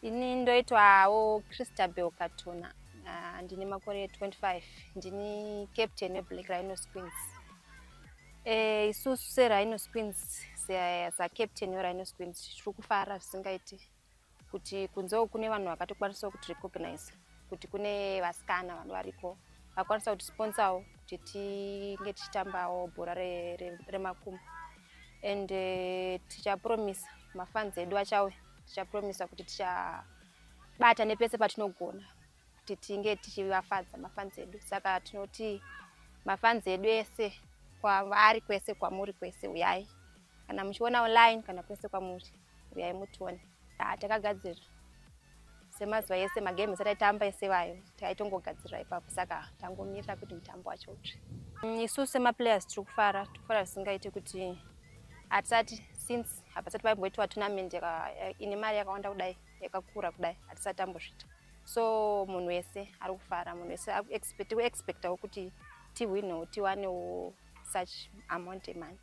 Ini ndoitwawo Christabel Katuna. Ndine makore 25, ndini captain weBlack Rhinos Queens. Isusu seRhinos Queens, sacaptain weRhinos Queens, tiri kufara zvisingaiti kuti kunzewo kune vanhu vakatokwanisawo kuti recognize kuti kune vasikana vanhu variko vakwanisa kuti sponsawo kuti tinge tichitambawo bhora remakumbo and tichapromisa mafans edu achauya, tichapromisa kuti tichabata nepese patinogona kuti tinge tichivafadza mafans edu. Saka tinoti mafans edu ese kwavari kwese, kwamuri kwese, uyai, kana muchiona online kana kwese kwamuri, uyai mutione. Takagadzirira semazuva ese, magame ese taitamba ese vayo taitongogadzirira ipapo, saka tangomirira kuti mutambo wacho utsve. Isusu semaplayers tiri kufara, tiri kufara zvisingaiti kuti hatisati, since hapasati paimboitwa tournament ine mari yakawanda kudai, yakakura kudai, hatisati tambozviita. So munhu wese ari kufara, munhu wese kuexpectawo kuti tihwinewo, tiwanewo such amount yemoney.